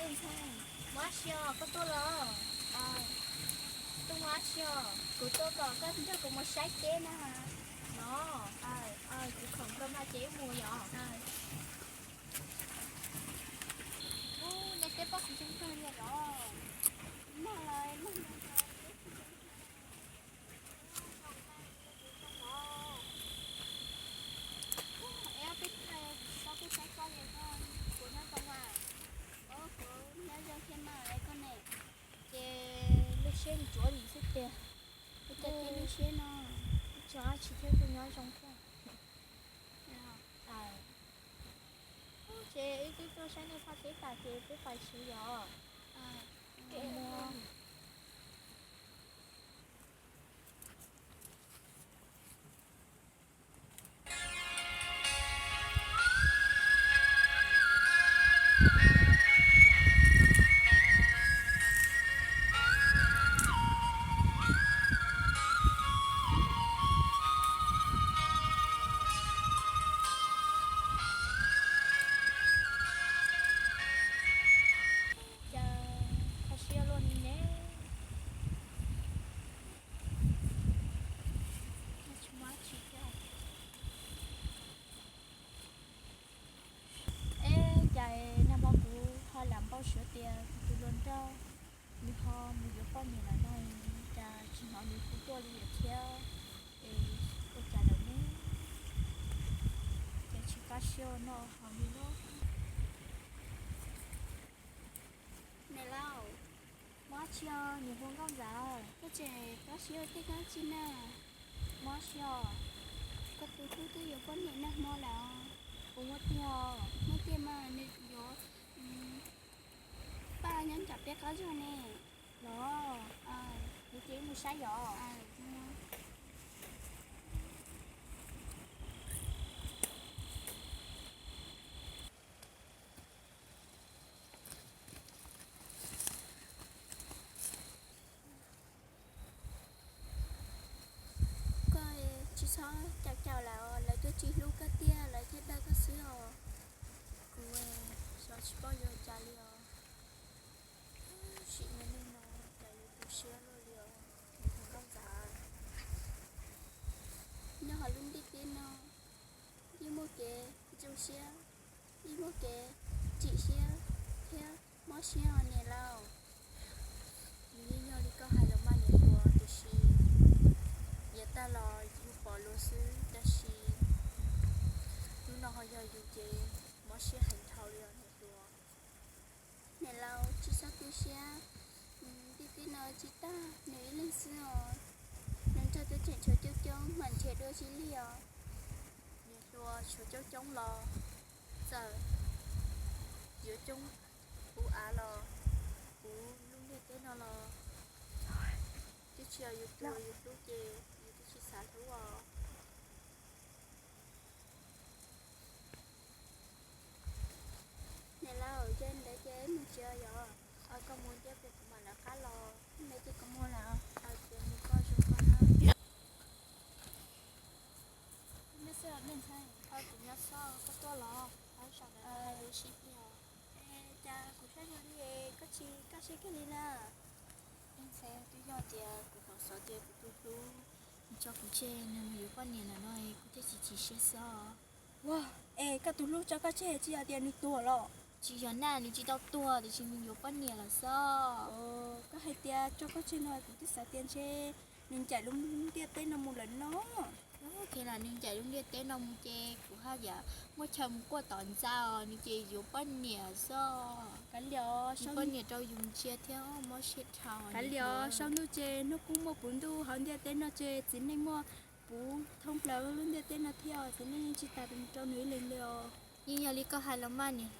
Ntxhais, muaj dab tsi os, koj tuaj los? Tuaj muaj dab tsi os? Kuv tuaj kom koj nrog kuv mus saib teb na. No, kuv khoom koj mas ces wb mus yom. Ub, nej teb pob kws zoo kawg li os. Nag los nag no, es ob peb tag tsis tau tuaj saib koj li, koj puas nyob tau mas? Kuv nyob zoo thiab mas, es koj ne? Ces lub siab ntsuav li xwb tiag. Ua cas tib lub siab no, tsis ua dab tsi thiab kuj nyob zoo thiab. Ces wb twb tuaj saib nej phaj teb tas ces peb pais tsev yom. Cas kho siab luaj li ne. Tsis muaj dab tsi thiab. Eb, cas nag hmo kuv ho lam npau suav tias kuv tus hluas nraug nws ho mus yuav poj niam lawm no, cas tsis hnov nws hu tuaj li lawm thiab. Es ua cas lawm ne? Ces tsis kaj siab no hos li lauj. Niam laus, muaj dab tsi os niam hluas nkauj ntxawm? Koj tseem kaj siab ua tej kab tsi na? Muaj dab tsi os? Koj tus hlub twb yuav poj niam nag hmo lawm os. Puas muaj tiag os? Muaj tiag mas, nws yuav paj nyob nram peb qab zog ne. Los, nws ces mus saib yom. Koj tsis txhob caum caum lawv os, lawv twb tsis hlub koj tiag, lawv thiaj dag koj xwb os. Kuv xyov tsis paub yuav cas li os. Sim me neej no cas yuav tu siab luaj li os, niam hluas nkauj ntxawm. Nyob hauv lub ntiaj teb no, yeej muaj kev zoo siab, yeej muaj kev chim siab thiab mob siab os niam laus. Nws yeej yog li koj hais los mas niam hluas, tiam sis yav tag los yus pom luag xwb, tab sis hnub no ho yog yus ces mob siab heev dhau li os niam hluas. Niam laus tsis txhob tu siab, ntiaj teb no tsis tag nws ib leeg xwb os. Nws nrog cov tseem tshuav coob coob mam nrhiav dua tsis lig os. Niam hluas, tshuav coob coob los txawm yuav coob puv av los puv lub ntiaj teb no los twb tsis yog yus tus yus hlub ces yus twb tsis xav hlub os. Niam laus, ces ntawd ces wb mus tsev yom. Koj mus thiab, kuv mam lawv qab los. Ntawd ces kuv mus lawm, ces mus koj zoo koj na. Nej xwb los nej ntxhais, kuv nyob xwb, koj tuaj los? Hais lus sib plig os. Cas kuv saib zoo li koj tsis kaj siab kiag li na. Nej ntxhais, twb yog tias kuv hnov xov tias kuv tus hlub nws tso kuv tseg, nws mus yuav poj niam lawm no, kuv thiaj tsis chim siab xwb os. Ua, es koj tus hlub tso koj tseg tsis yog tias nws tuag los? Tsis yog na, nws tsis tau tuag, tiam sis nws yuav poj niam lawm xwb. Koj hais tias tso koj tseg no kuv twb xav tias ntshe nws ncaim lub ntiaj teb no mus lawm no. Ces los nws ncaim lub ntiaj teb no mus ces kuv haj yam muaj chaw mus kuaj tom ntxa os, nws ces yuav poj niam xwb. Kav liam, poj niam rau yus ntsia thiab mob siab dhau. Kav liam, saum ntuj ces hnub kuj muaj puv ntuj, hauv ntiaj teb no ces txiv neej muaj puv thoob plaws lub ntiaj teb no thiab, txiv neej yeej tsis tas rau nws ib leeg li os. Yeej yog li koj hais los mas niam,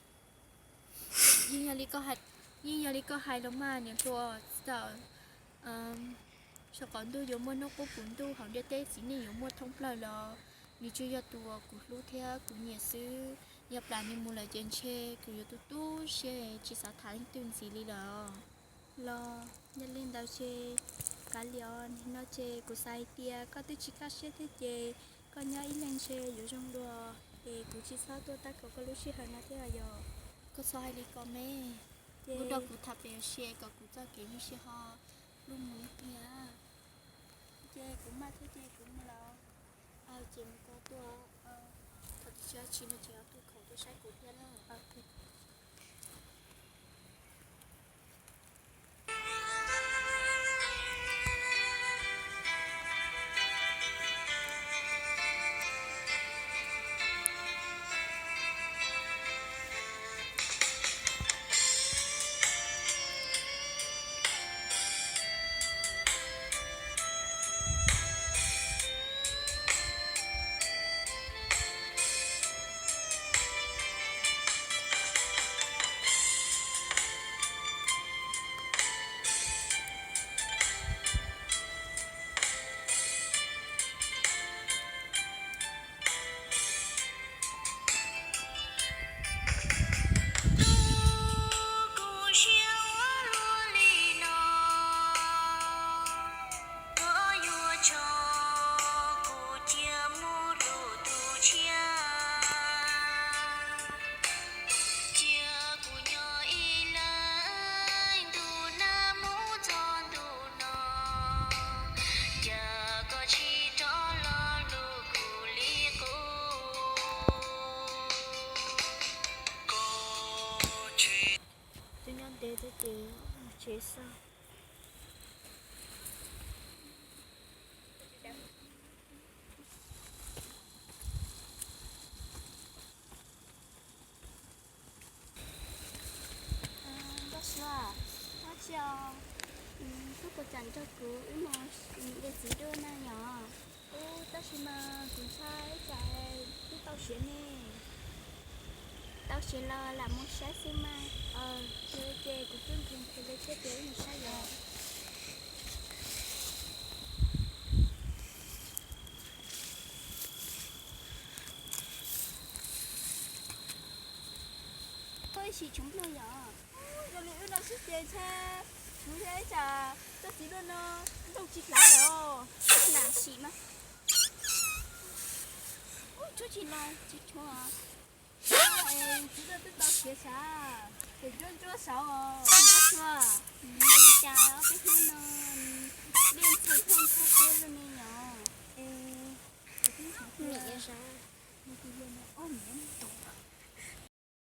yeej yog li koj hais, yeej yog li koj hais los mas niam hluas. Txawm saum qaum ntuj yuav muaj hnub qub puv ntuj, hauv ntiaj teb txiv neej yuav muaj thoob plaws los nws tsuas yog tus uas kuv hlub thiab kuv nyiam xwb. Yog plam nws mus lawm ces ntshe kuv yuav tu tu siab tsis xav tham leej twg ntxiv li lawm. Los yog li ntawd ces kav liam, nim no ces kuv xav hais tias koj twb tsis kaj siab thiab ces koj nyob ib leeg ntshe yuav zoo dua, es kuv tsis txhob tuaj tab kaum koj lub sij hawm no thiab yom. Koj txhob hais li ko me. Ua rau kuv tham pem ua si kom kuv txoj kev nyuaj siab ho luj mus ib pliag. Ces kuv maj thiab ces kuv mus lawm. Ces mus koj tuaj, thaum tsis tsis no ces tuaj khoom tuaj saib kuv thiab na. Koj yuav tso kuv cia mus hlub tus tshiab, cia kuv nyob ib leeg ntu nag mus txog ntu no, cas koj tsis rov los hlub kuv li qub. Twb nyob ntev thiab ces mus tsev xwb. Nkauj Suav, koj tsis, koj puas kam nrog kuv wb mus de txiv duaj na yom? Tab sis mas kuv ntshai ib tsam twb tau siav ne. Tau siav los lam mus saib xwb mas. Yog li ces kuv twb nqhis nqhis li thiab ces wb mus saib yom. Koj ib sim tshuav nplooj yom? Zoo li wb no xwb ces ntshai kuv yog ib tsam txoj txiv duaj no nplooj tsis hlav lawm os. Lam sim mas. Ub, tshuav tsis los tsis tshuav. Txiv duaj twb tau siav sav, ces ntsuab ntsuab saud os. Ntsuab saud. Ua li cas ob peb hnub no dej ntxhais thaj nthab tiab luaj ne yom? Es kuv twb ntshai tias ob niam